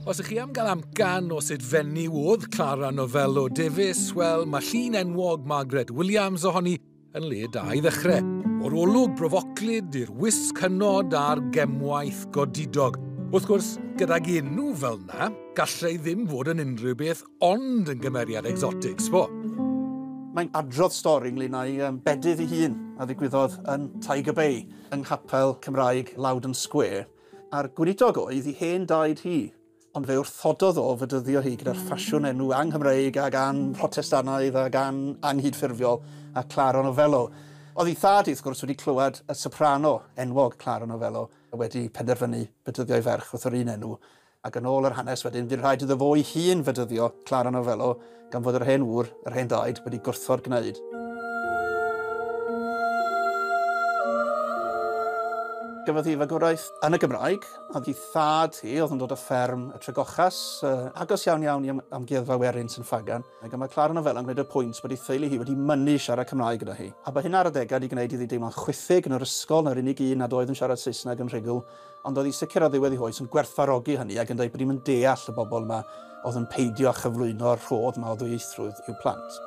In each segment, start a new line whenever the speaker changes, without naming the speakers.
Os ych chi am gael amcan o sut fenyw oedd Clara Novello Davies, wel, mae llun enwog Margaret Williams ohoni yn le da i ddechrau. O'r olwg brofoclyd i'r wisg hynod a'r gemwaith godidog. Wrth gwrs, gydag enw fel 'na, gallai ddim fod yn unrhyw beth ond yn gymeriad exotic, sbo.
Mae'n adrodd stori ynglyn â'i bedydd ei hun a ddigwyddodd yn Tiger Bay yng nghapel Cymraeg Loudon Square, a'r gweinidog oedd ei hen daid hi. Ond fe wrthododd o fedyddio hi gyda'r ffasiwn enw anghymreig ac anmhrotestanaidd ac anghydffurfiol a Clara Novello. Oedd ei thad, wrth gwrs, wedi clywed y soprano enwog Clara Novello wedi penderfynu bedyddio ei ferch wrth yr un enw. Ac yn ôl yr hanes wedyn, bu'n rhaid iddo fo ei hun fedyddio Clara Novello gan fod yr hen ŵr, yr hen daid, wedi gwrthod gwneud. Gafodd hi fagwraeth yn y Gymraeg, a ei thad hi oedd yn dod o fferm y Tregochas, agos iawn iawn i Amgueddfa Werin Sain Ffagan. Ac mae Clara Novello yn gwneud y pwynt bod ei theulu hi wedi mynnu siarad Cymraeg gyda hi. A bod hynna ar adegau wedi gwneud iddi deimlo'n chwithig yn yr ysgol, na'r unig un nad oedd yn siarad Saesneg yn rhugl, ond oedd hi sicr ar ddiwedd ei hoes yn gwerthfawrogi hynny ac yn dweud bod hi'n deall y bobl yma oedd yn peidio â chyflwyno'r rhodd yma o ddwyieithrwydd i'w plant.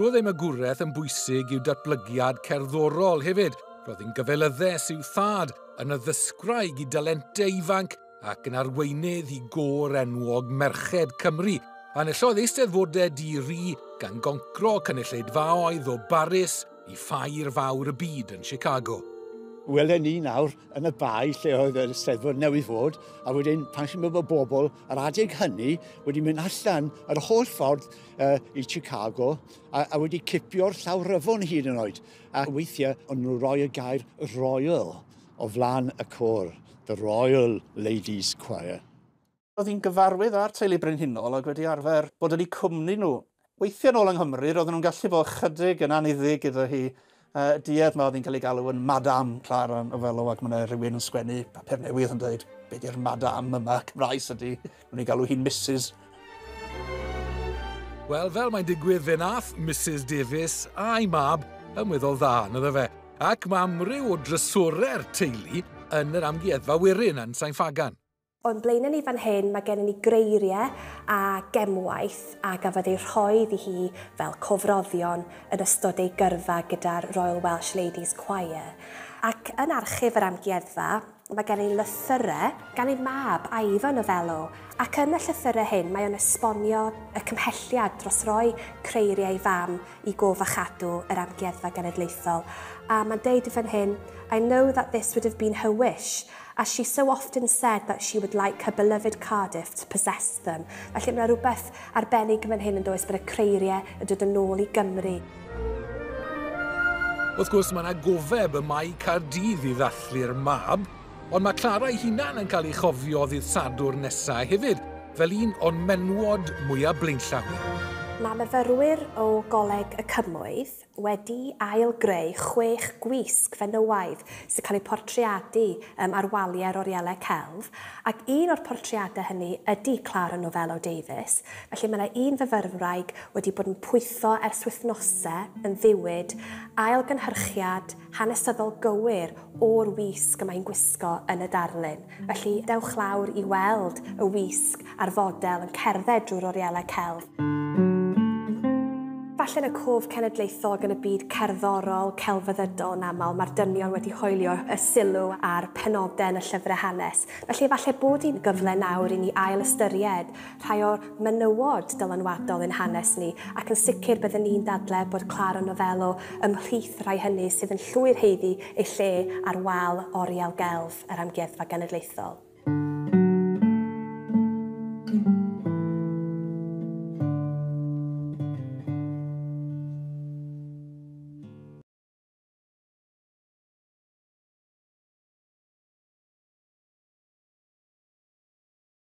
Roedd ei magwraeth yn bwysig i'w datblygiad cerddorol hefyd. Roedd hi'n gyfelyddes i'w thad, yn addysgwraig i dalentau ifanc ac yn arweinydd i gôr enwog Merched Cymru, a enillodd eisteddfodau di-ri gan goncro cynulleidfaoedd o Baris i Ffair Fawr y Byd yn Chicago.
Welen ni nawr yn y bae lle oedd yr Eisteddfod newydd fod, a wedyn pan chi'n meddwl bod bobl ar adeg hynny wedi mynd allan yr holl ffordd i Chicago a wedi cipio'r llawryfon hyd yn oed. A weithiau o'n nhw roi y gair Royal o flaen y côr, the Royal Ladies Choir.
Oedd hi'n gyfarwydd â'r teulu brenhinol ac wedi arfer bod yn eu cwmni nhw. Weithiau nôl yng Nghymru, roedden nhw'n gallu bod chydig yn anniddig gyda hi. Duedd ma oedd hi'n cael ei galw yn Madame Clara Novello, ac mae yna rhywun yn sgwennu papur newydd yn dweud, be di'r Madame yma, Cymraes ydy, nhw'n ei galw hi'n Mrs.
Wel, fel mae'n digwydd, fe nath Mrs Davies a'i mab yn weddol dda, naddo fe. Ac mae amryw o drysorau'r teulu yn yr Amgueddfa Werin yn Sain Ffagan.
O'n blaenau ni fan hyn, mae gennym ni greiriau a gemwaith a gafodd ei rhoi iddi hi fel cofroddion yn ystod ei gyrfa gyda'r Royal Welsh Ladies Choir. Ac yn archif yr amgueddfa, mae gen i lythyrau gan ei mab, Ivor Novello, ac yn y llythyrau hyn mae o'n esbonio y cymhelliad dros roi creiriau ei fam i gof a chadw yr Amgueddfa Genedlaethol. A mae'n deud fan hyn, "I know that this would have been her wish, as she so often said that she would like her beloved Cardiff to possess them." Felly mae rhywbeth arbennig fan hyn yn does, bod y creiriau yn dod yn ôl i Gymru.
Wrth gwrs, mae yna gofeb ym Mae Caerdydd i ddathlu'r mab, ond mae Clara ei hunan yn cael ei chofio ddydd Sadwrn nesaf hefyd, fel un o'n menwod mwyaf blaenllaw.
Mae myfyrwyr o Goleg y Cymoedd wedi ail-greu 6 gwisg fenywaidd sy'n cael eu portreadu ar waliau'r orielau celf, ac un o'r portreadau hynny ydy Clara Novello Davies. Felly mae yna un fyfyrwraig wedi bod yn pwytho ers wythnosau yn ddiwyd ailgynhyrchiad hanesyddol gywir o'r wisg y mae'n gwisgo yn y darlun. Felly dewch lawr i weld y wisg a'r fodel yn cerdded drwy'r orielau celf. Falle yn y cof cenedlaethol yn y byd cerddorol, celfyddydol yn aml, mae'r dynion wedi hoelio y sylw a'r penodau yn y llyfrau hanes. Felly falle bod hi'n gyfle nawr i ni ail ystyried rhai o'r menywod dylanwadol yn hanes ni, ac yn sicr byddwn ni'n dadle bod Clara Novello ymhlith rhai hynny sydd yn llwyr haeddu ei lle ar wal oriel gelf yr Amgueddfa Genedlaethol.